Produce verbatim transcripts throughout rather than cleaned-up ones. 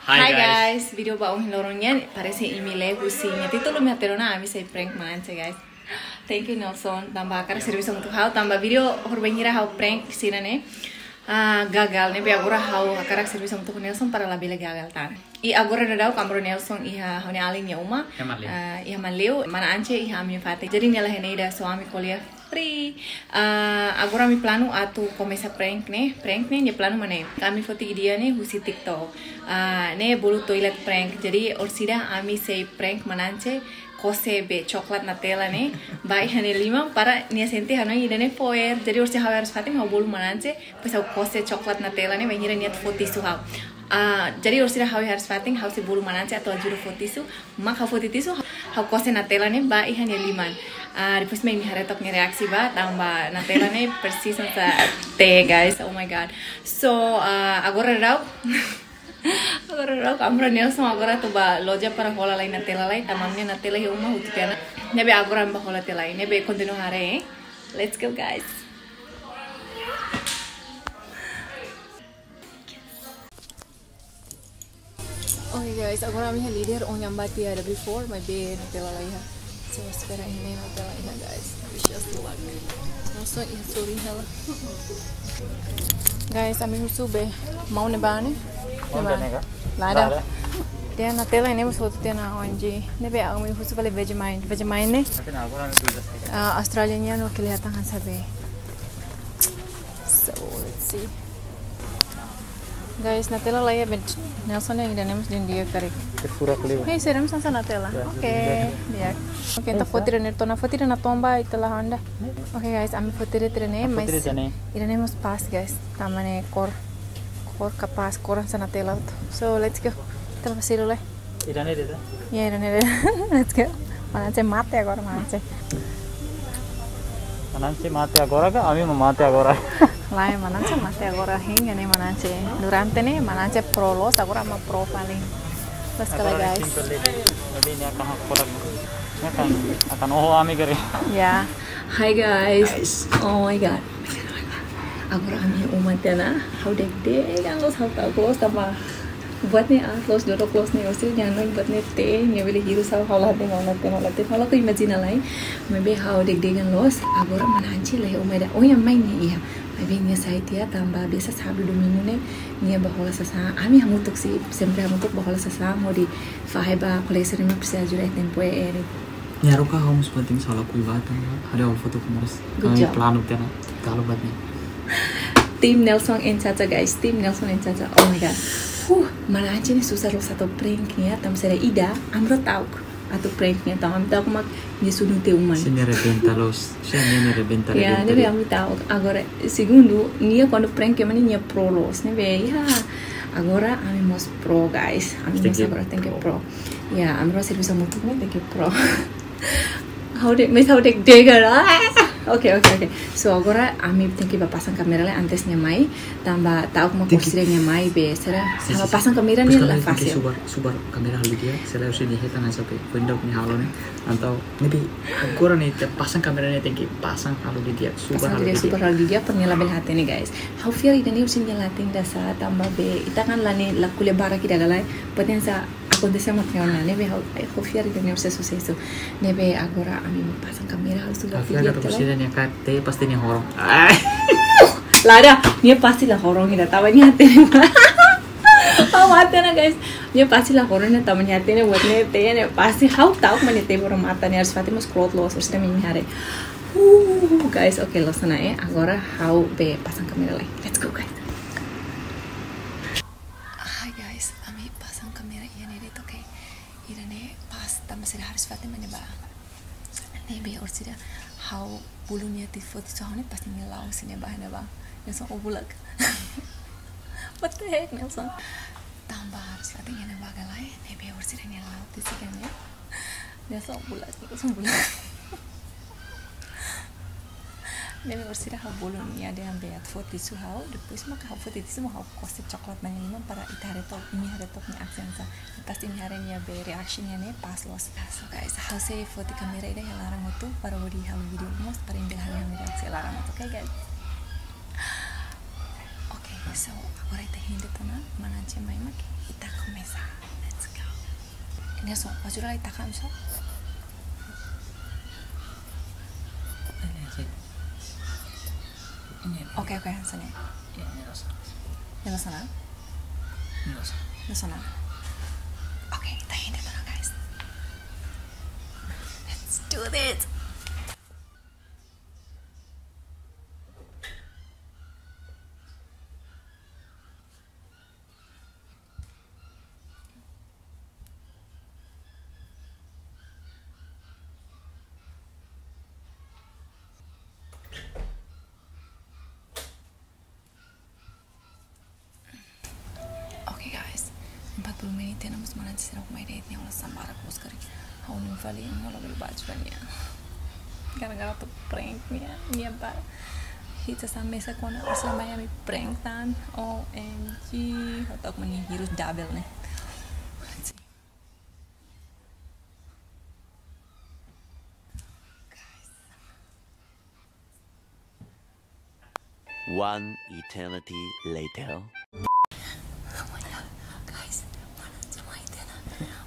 Hi, guys. Vídeo ba ohin loron nian, parese imi lee husi nia títulu imi hatene ona, ami sei prank Manance, guys. Thank you, Nelson, tanba hakarak servisu hamutuk ho ha'u, tanba vídeo horibainhira ha'u prank sira ne'e, ah, gagal, ne'ebé agora ha'u hakarak servisu hamutuk ho Nelson para labele gagal tan. I agora daudaun ami rua ho Nelson iha ha'u-nia alin nia uma, iha Manleu. Ah, iha Manleu, Manance iha ami-nia fatin. Jadi nia la iha ne'e ida, so ami ko'alia free. Ah, agora ami planu atu komesa prank ne'e, prank ne'e, nia planu mak ne'e. Ami foti ideia ne'e husi TikTok. Ah, ne'e bolu toilet prank. Jadi orsida ami sei prank Manance, kose be coklat Nutella ne'e ba iha nia liman para nia sente hanoin ida-ne'e fo'er. Jadi orsida ha'u iha fatin ha'u bolu Manance, depois ha'u kose coklat Nutella ne'e, bainhira nia atu fó tisu ha'u. Ah, jadi orsida ha'u iha fatin, ha'u sei bolu Manance atu ajuda fó tisu, mak ha'u foti tisu, ha'u kose Nutella ne'e ba iha nia liman. Ah, depois mak imi haree took nia reaksi ba, tanba Nutella ne'e persis hanesan teh, guys. Oh my God. So, ah, agora daudaun, agora daudaun, ami rua ho Nelson agora atu ba loja para hola lai Nutella lai, tanba ami-nia Nutella iha uma hotu tiha ona. Ne'ebé agora ami ba hola tiha lai, ne'ebé kontinua haree, eh. Let's go, guys. Oke, guys, agora ami iha Leader, ohin ami bá tiha ada before, maibé Nutella la iha. So, espera iha ne'e Nutella iha, guys. Wish us luck. Nelson iha sorin hela. Guys, ami husu be maun ne'ebá ne'e. Maun ne'ebá ne'e ka? La ada. La ada. Dehan Nutella ne'e mós hotu tiha ona O M G. Ne'ebé ami husu fali Vegemite. Vegemite ne'e, ah, Australia nian no kelihatan hanesan be. So, let's see. Guys, Nutella la iha, be Nelson dehan ida-ne'e mós dehan di'ak karik. Ke furak liu. Hei, será mós hanesan Nutella? Ya, oke, di'ak. Oke, ita foti ida-ne'e, ita foti ida-ne'e, ita la handa. Oke, guys, ami foti ida-ne'e, mas ida-ne'e mós pas, guys. Tanba ne'e kór, kór kapás, kór hanesan Nutella. So, let's go. Ita fase lai. Ida-ne'e de'it? Ya, ida-ne'e de'it. Let's go. Manance mate agora, Manance. Manance mate agora ka? Ami mak mate agora. Lae, Manance mate agora, hein, ne'e Manance. Durante ne'e Manance pro loos, agora ami pro fali. Let's go, guys. Agora simple de'it. Jadi ne'e akan kodak. Ne'e akan, akan oho ami karik. Ya. Hi, guys. Oh my God. Agora ami iha uma tiha ona, ha'u dehan dehan loos, ha'u ta'uk loos tanba buat ne'e aat loos, dodok loos ne'e, orsida nia hanoin buat ne'e teh, nia bele hirus ha'u, ha'u la hatene, ha'u la hatene, ha'u la hatene, ha'u la hatene iha ne'ebé, maibé ha'u dehan dehan loos, agora Manance la iha uma ida, ohin ami mai nia iha. Maibé nia sai tiha tanba biasa sábadu domingu ne'e, nia bá hola sasán, ami hamutuk sei, sempre hamutuk bá hola sasán, hodi fahe ba kolega sira ne'ebé presiza ajuda iha tempu ne'e. Nia haruka ha'u mós penting sala kuibatan, haree ha'u foto ku mós. Good job. Ami planu tiha ona, kalau buat ne'e. Team Nelson and Chacha, guys. Team Nelson and Chacha. Oh my God. Huh, Manance ne'e susar loos atu prank nia, tanba sira ida, ami rua ta'uk atu prank nia, tanba ami ta'uk mak nia sunu tiha uma. Se nia rebenta loos, se nia, nia rebenta, ya, rebenta ne'ebé nia. Ami ta'uk. Agora, segundu, nia kuandu prank ema ne'e nia pro loos, ne'ebé, ya. Agora, ami mós pro, guys. Ami mós agora tenke pro. Ya, ami rua servisu hamutuk ne'e tenke pro. Ha'u dehan, mas ha'u dehan dehan ka lae. Oke, oke, oke. So, agora ami tenke bá pasang kámera lai antes nia mai. Tanba ta'uk mak orsida nia mai be, sira, ha'u bá pasang kámera ne'e la fasil. Subar, subar kámera halo didi'ak, sira orsida nia hetan hanesan be, window nia halo ne'e. Entaun, ne'ebé agora ne'e ita pasang kámera ne'e tenke pasang halo didi'ak, subar halo didi'ak. Pasang didi'ak, subar halo didi'ak, para nia labele hatene, guys. Ha'u fiar ida-ne'e orsida nia la hatene ida sá, tanba be, ita kan la ne'e, la ko'alia barak ida ka lae, pode hanesan akontese mak ne'e ona, ne'ebé ha'u, ha'u fiar ida-ne'e orsida susesu. Ne'ebé agora ami pasang kámera halo subar didi'ak ka lae. Ha'u fiar katak orsida nia kaer teh pasti nia horon. Ai. La ada, nia pasti la horon ida, tanba nia hatene. Ha'u hatene, guys. Nia pasti la horon ida, tanba nia hatene buat ne'e teh ne'e pasti ha'u ta'uk mak nia teh boru mata ne'e, haree fatin mós kloot loos, orsida mak imi haree. Uh, guys, oke, loos ona, eh. Agora ha'u be pasang kámera lai. Let's go, guys. Hi, guys, ami pasang kámera iha ne'e de'it, oke. Ida-ne'e pas tanba sira haree fatin mak ne'ebá. Ne'ebé orsida ha'u bolu nia atu fó tisu ha'u ne'e pasti nia la'o husi ne'ebá, ne'ebá. Nelson, ó bulak. What the heck, Nelson? Tanba haree fatin iha ne'ebá ka lae, ne'ebé orsida nia la'o tiha ona. Nelson, ó bulak, Nelson, ó bulak. Ne'ebé orsida ha'u bolu nia dehan be atu fó tisu ha'u, depois mak ha'u fó tisu mak ha'u kose coklat ba nia liman para ita haree took, imi haree took nia aksi hanesan. Pasti imi haree nia be reaction nia ne'e pas loos. So guys, ha'u sei foti kámera ida iha laran hotu para hodi halo vídeo mós para imi bele haree ha'u-nia reaksi iha laran hotu, oke, guys? Oke, so agora ita hein de'it ona, Manance mai mak ita komesa. Ya, so, ajuda lai takan, so. Ini, ini. Oke, oke, hanesan ne'e. Ini, ini loos. Ini loos ona? Ini loos. Loos ona? Oke, ita hende to'o ona, guys. Let's do this. Oke, guys, empat puluh menit ya, namun mana sih aku mai date nya, olah sambar aku sekali. Ha'u-nia fali, ha'u labele baju kan ya. Gara-gara atu prank nia, nia ba hita samesa kona asal mai ami prank tan. O M G, otak meni hirus double ne'e. One eternity later. Oh my God, guys, mana cuma itu na,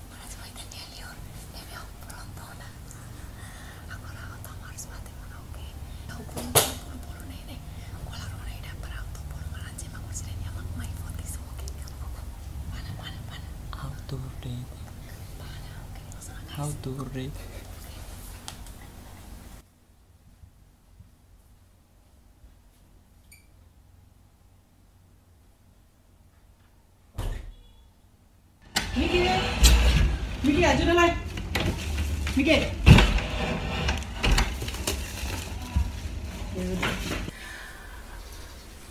mana cuma itu nia liur, nia bilang pronto na. Agora ha'u tau harus mati mana, oke? Ha'u pun, pun, pun, ne'e, ne'e. Kuala rona ida para ha'u tu pun mana cuma kursi dan nia mak mai foti so, oke? Mana, mana, mana? Outdoor date. Mana, oke, langsung, guys. Outdoor date. Miki, Miki, ajuda lai. Miki. Oh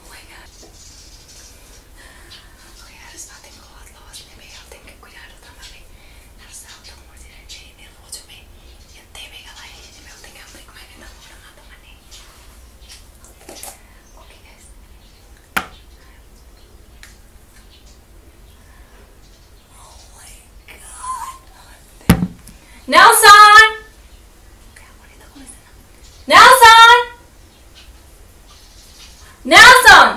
my God. Oke, harus paten kuat loos, ne'ebé ha'u tenke kuidadu tanba ne'e. Harus ha'u tau morsi dan jadi nervozu be. Ya tebe galai, ne'ebé ha'u tenke hamriik mai ne'e tau mata mane. Oke, guys. Oh my God. Nelson! Nelson! Nelson!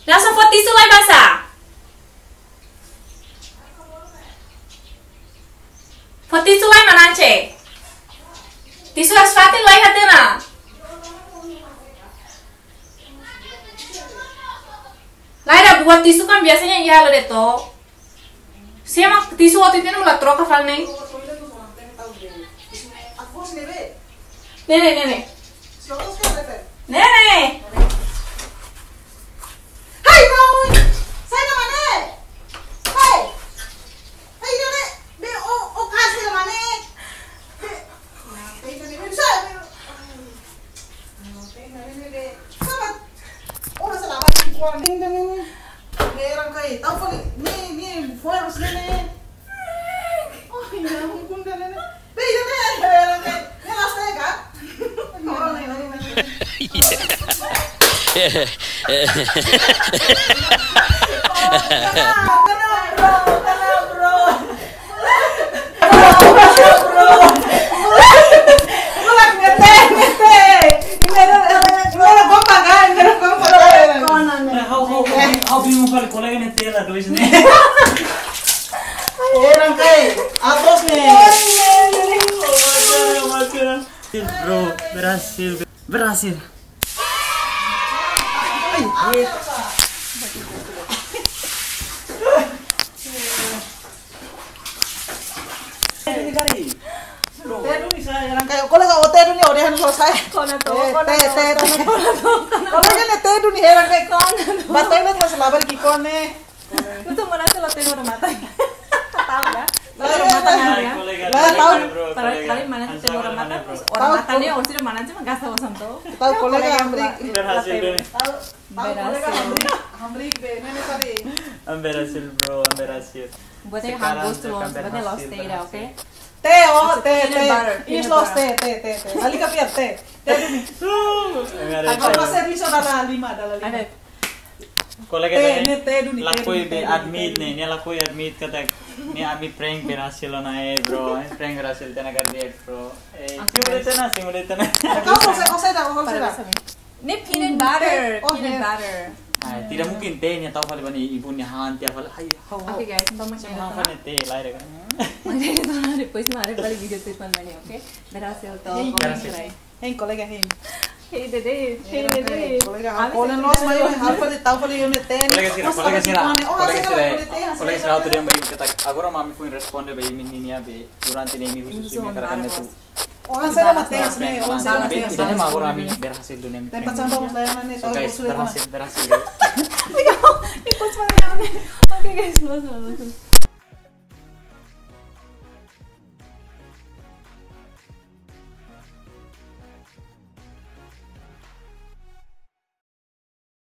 Nelson, fó tisu lai basa. Fó tisu lai manán, che. Tisu as fatin lai hatena. Lae, ida buat tisu kan biasanya iha halo de'it. Sé mak tisu waktu itu nula troka fali ne'e. Ne'e, ne'e, ne'e, ne'e. Ne'e, ne'e. Hai, Raul. Sai da mana? Hai. Hai, ne'e. Be, o, o, kasi da mana? Be. Nah, be, be, be, sai, be. Nah, be, be, be, be. Sama. Ora sala balik kuan. Ding, ding, ding. Heran kai. Tahu kali. Ni, ni, virus ni, ni. Oh, ya ampun, dah, dah, dah. Be, dah, dah, heran kai. Ni last day kan? Orang ni, ni, ni. Tenang, tenang, bro, tenang, bro. Ulang, mete, mete. Primero, primero, copa acá, primero, copa acá. Nah, ha'u, ha'u, ha'u, ha'u bingung fali kolega ne'e tela dois ne'e. Orang kai, atas ne'e. Bro, berhasil, berhasil. Tedu ni sai, orang kai, kolega, o tedu ni, o dehan selesai. Kona to, eh, kona te, to, te, kona te. Kolega ne'e tedu ni, orang kai. Kona to. Batai ne'e terus labar ki kone. Itu mana sih lo tedu mata? Tahu ya? Lah, tahu. Para kali mana sih tedu mata? Orang mata ni, orang sudah mana sih menggasa wasam to. Tahu kolega Amri. Berhasil deh. Tahu. Berhasil. Hamriik be, ne'e tadi. Berhasil, bro, berhasil. Buat yang hangos tu loos, buat yang loos te ida, oke? Te, oh, te, te. Is loos te, te, te, te. Lalika fiar te. Te duni. Aku masih bisa dala lima, dala lima. Kolega te, ne'e te duni, lakohi be admit ne'e, ne'e lakohi admit katak ne'e ami prank berhasil ona, eh, bro. Eh, prank berhasil, tiha ona karik, bro. Eh, simu de'it ona, simu de'it ona. Kau, kau, kau, kau, kau. Ne'e peanut butter, oh, peanut butter. Ai, tidak mungkin teh nia tau fali ba nia ibu nia han tiha fali. Ai, hau, hau. Oke guys, entaun Nia han fali teh, lae kan. Oke, depois mari fali vídeo tuirmai ne'e, oke? Berhasil to'o. Ih, Kolega berhasil. Rai. Hein, kolega Hein. Hei, Dede. Hei, Dede. Kolega, kolega sira, kolega sira, kolega sira, kolega sira, atu dehan ba imi katak agora mak ami foin responde ba imi ninia be durante ne'e imi husu sira-nia kaer ne'e tu. Oan sira mateus ne'e, oan sira Be mateus. ida-ne'e mak agora ami berhasil duni ami. Tempat sampah mutaiana ne'e So tahu guys, usul itu. Berhasil, berhasil. Ikut semangat. Oke guys, langsung, langsung.